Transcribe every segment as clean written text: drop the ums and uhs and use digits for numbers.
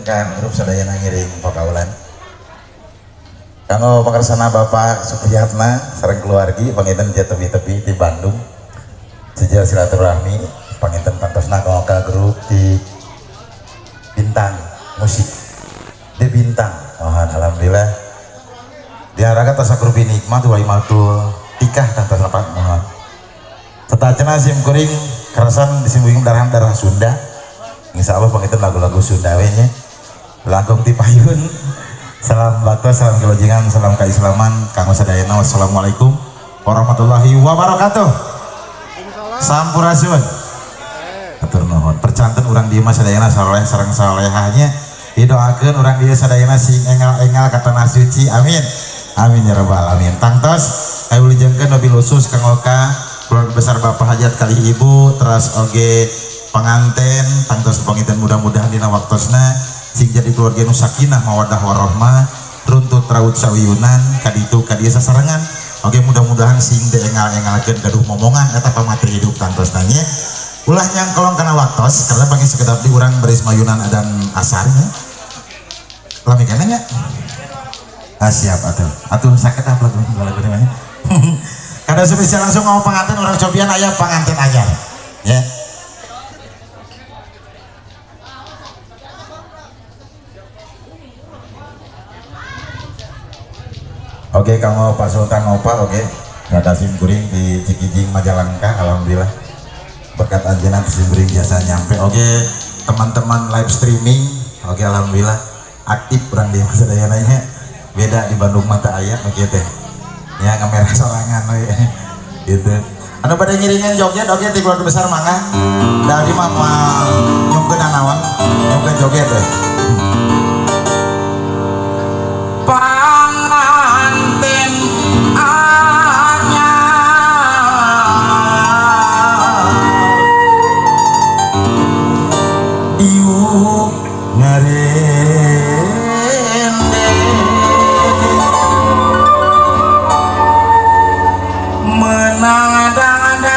ka grup sadayana ngiring pakaulan. Kanggo pangersana Bapak Supriyatna sareng keluargi panginten tepi-tepi di Bandung. Sejarah silaturahmi panginten pantosna kanggo ka grup di Bintang Musik. Di Bintang. Mohon alhamdulillah. Diharapkan tos grup nikmat wa imatul tikah tantosna Pak mohon. Satacana sim kuring kerasan disimbuing darah-darah Sunda. Insyaallah panginten lagu-lagu Sunda we nya. Langkung ti payun. Salam bakto, salam kebajikan, salam keislaman. Kanggo sadayana wassalamualaikum warahmatullahi wabarakatuh. Sampurasun. Atur nuhun. Percanten urang dieu mah sadayana saleh sareng salehahnya. Didoakeun urang dieu sadayana sing engal-engal ka tanah suci. Amin. Amin ya rabbal alamin. Tangtos ayo wilujengkeun wabil khusus kanggo ka keluarga besar Bapak Hajat kali Ibu teras oge panganten tangtos panginten mudah-mudahan dina waktosna sing jadi keluarga nu sakinah mawaddah warahmah runtut raut sauyunan kaditu kadieu sasarengan oke mudah-mudahan sing diengal-engalkeun gaduh momongan eta pamateri hidup tangtosna nya ulah nyangkolong kana waktos karena pangin sekedap di urang beris mayunan adan asarnya lami kana nya ah siap atuh atuh sakedap lagu lagu namanya kada spesial langsung ngomong pengantin orang cobian aya pangantin anyar ya. Oke, kamu Pak Sultan Opa, oke. Kakak simkuring di Cikijing Majalengka, alhamdulillah. Berkat anjeunna simkuring biasa nyampe. Oke, teman-teman live streaming, oke alhamdulillah aktif urang di masa dayananya. Beda di Bandung mata aya oke teh. Ya kamera sorangan we. Gitu. Anu pada ngiringan joget oke ti keluarga besar mangga. Da di mah moal nyungkeun naon, nyungkeun joget teh. Panganten anyar ieu ngarende menang dandan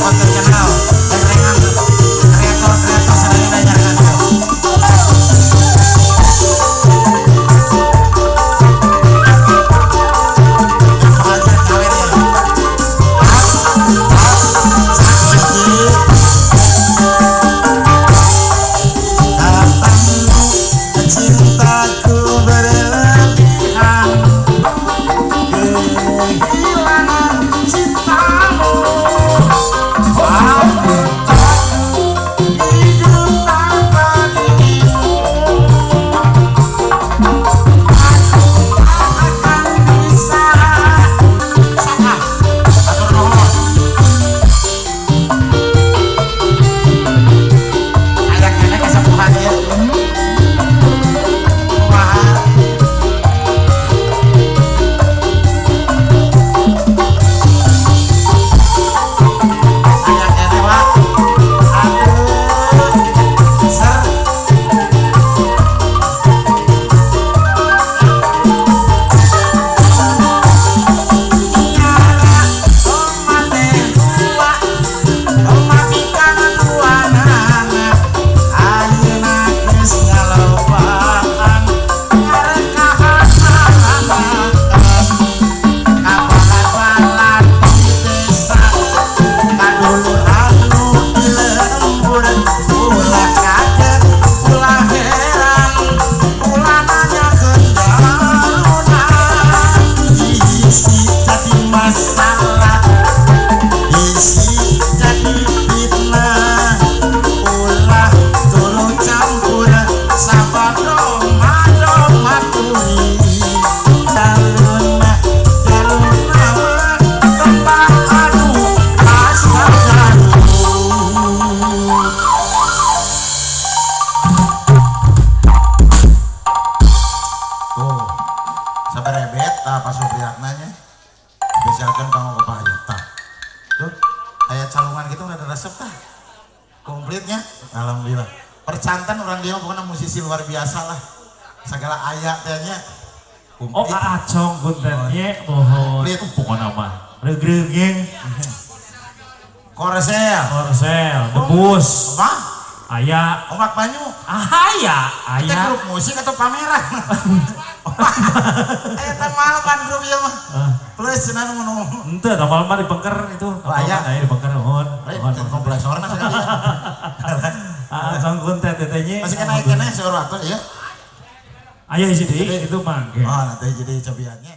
Konten Channel dan kreator-kreator sadayana nyarengan. Cintaku berlebihan, kehilangan cintamu. Aku hidup tanpa dirimu. Aku tak akan bisa. Saka, atur nuhun. Aya keneh kasepuhan ieu. Spesialkan kamu ke Pak Haji. Tah. Tuh, kayak calungan gitu udah ada resep tah. Komplitnya, alhamdulillah. Percantan orang dia pokoknya musisi luar biasa lah. Segala ayat tehnya. Oh, Acong punten ye, mohon. Pokoknya mah regreg. Korsel. Korsel, debus. Apa? Aya. Ombak banyu. Aya, aya. Itu grup musik atau pameran? Eta malapan grup ieu mah. Plus cenah nu ngomong. Henteu, tamal mah dibengker itu. Oh, aya. Aya dibengker nuhun. Nuhun kompresorna sekali. Acong punten teh nya. Masih kena keneh seueur waktu ieu. Aya hiji deui itu mah. Oh, nanti jadi cobiannya.